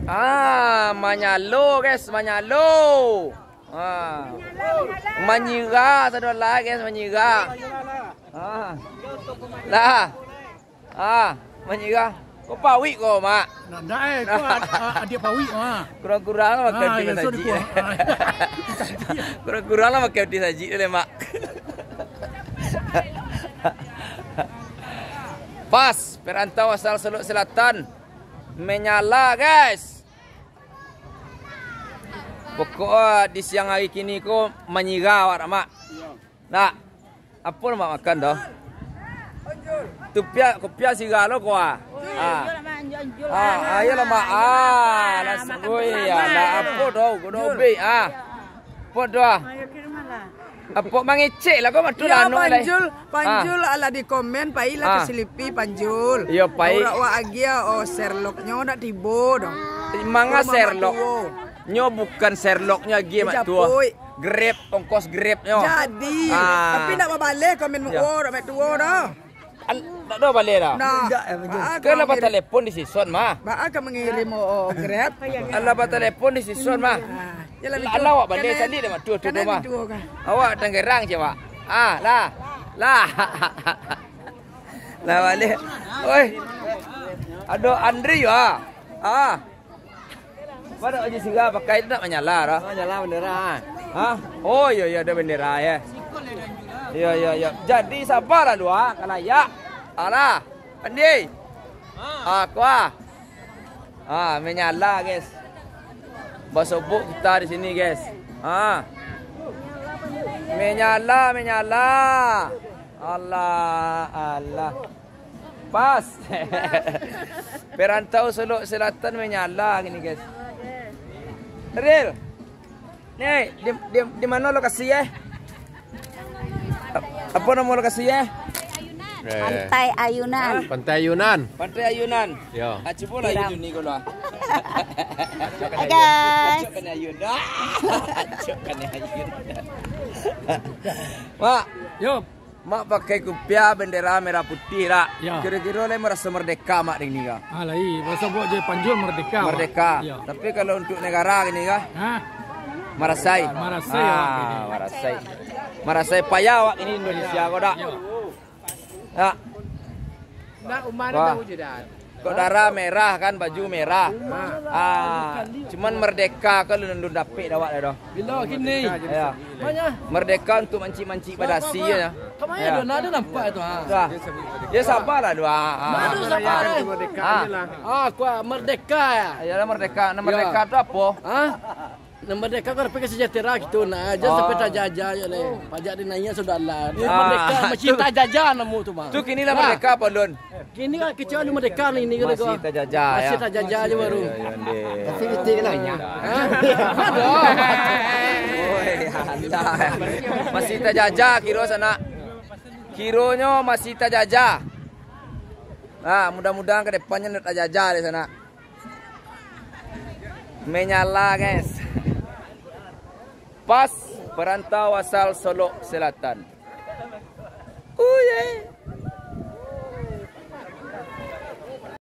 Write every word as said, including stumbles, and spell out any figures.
Ah, manyalo, guys, manyalo. Ah. Manyira sado lah, guys, manyira. Ah. Lah. Ah, manyira. Ko pawik ko, Mak. Nah, ndak, eh, ko ad-, a-, adiak pawik, ah. Kurang-kurang lah makan Ah, di yo, so masajik. dikuah. Ah. Kurang-kurang lah makan di masajik tu leh, Mak. Pas, perantau asal Solok Selatan. Menyala, guys. Pokok, ah, di siang hari kini ko manyira awak, Mak. Nak, apo nak makan tu? Tu pia, kopia sira lo ko ah. Ah. Ah, ayolah, Mak. Ah, lah, oi, ya, lah, apo tu? Kudo be, ah. Apo tu, ah? Apo mangecek lah ko, mak tu lah, anu lah. Panjul, Panjul, alah di komen, pai lah ka Slipi, Panjul. Iyo, pai. Aurak wak agiah, oh, Sherlocknyo nak tibo doh. Manga Sherlock. Nyo bukan Sherlocknyo agiah, mak tuo. Grab, ongkos Grabnyo. Jadi, tapi nak babaleh komen muo, dak mak tuo doh. Al-, dak ado baleh dah. Nah, kan lah batalepon di sison mah. Baa ka mangirim o-, o-, Grab? Alah batalepon di sison mah. Alah awak baleh salik dah mah, tuo, tuo, mah. Awak Tangerang je, Pak. Ah, lah. Lah. Lah baleh. Oi. Ado Andri yo, ah. Ah. Badak baju sirah pakai tu nak manyala dah. Oh, nyala bendera. Ha? Oh, iyo, iyo, ado bendera, yo. Iyo, iyo, iyo. Jadi, sabarlah lu, ah, kalayak. Alah, Pandi. Ah, kuah. Ah, menyala, guys. Basobok kita di sini, guys. Ah. Menyala, menyala. Alah, alah. Pas. Perantau Solok Selatan menyala gini, guys. Real. Ni, di, di, di mano lokasi, eh? Ap-, apo namo lokasi, eh? Eh. Pantai Ayunan. Hah? Pantai Ayunan. Pantai Ayunan. Yo. Ah, cubolah Ayun ni kalau. Hai, guys. Acokkan Ayun. Ah, acokkan Ayun. Mak. Yo. Mak pakai kupiah bendera merah putih, dak? Ya. Kiro-kiro lai maraso merdeka, Mak, dek ni, ka? Ah, lai, maraso buek je Panjul merdeka, Mak. Merdeka. Ya. Tapi kalau untuk negara gini, ka? Hah? Marasai. Marasai awak gini. Ah, marasai. Marasai payah awak gini Indonesia, ko dak? Ya. Ya. Wah. Kok darah merah kan, baju merah. Ah, cuman merdeka ko alun dapek dek awak doh. Bilo kini? Ya. Merdeka untuk mancik-mancik badasi ya. Kok mano ado, ado nampak tu, ha? Yo, sabarlah, dua. Ah. Ah, kuat merdeka ya? Iyolah, merdeka. Nah, merdeka tu apo? Ha? Nah, merdeka ko dapek ka sejahtera gitu, nah, jan sampai tajajah je leh. Pajak dinaiak sudah lah. Merdeka, masih tajajah namo tu, mah. Tu kini lah merdeka apo alun? Kini kan kecil alun merdeka ni, ni. Masih tajajah, masih tajajah je baru. Tapi bitik lah, ya. Hah? Oi, alah. Masih tajajah kiro sanak. Kironyo masih tajajah. Ah, mudah-mudahan ka depannyo ndak tajajah di sanak. Menyala, guys. Pas, perantau asal Solok Selatan.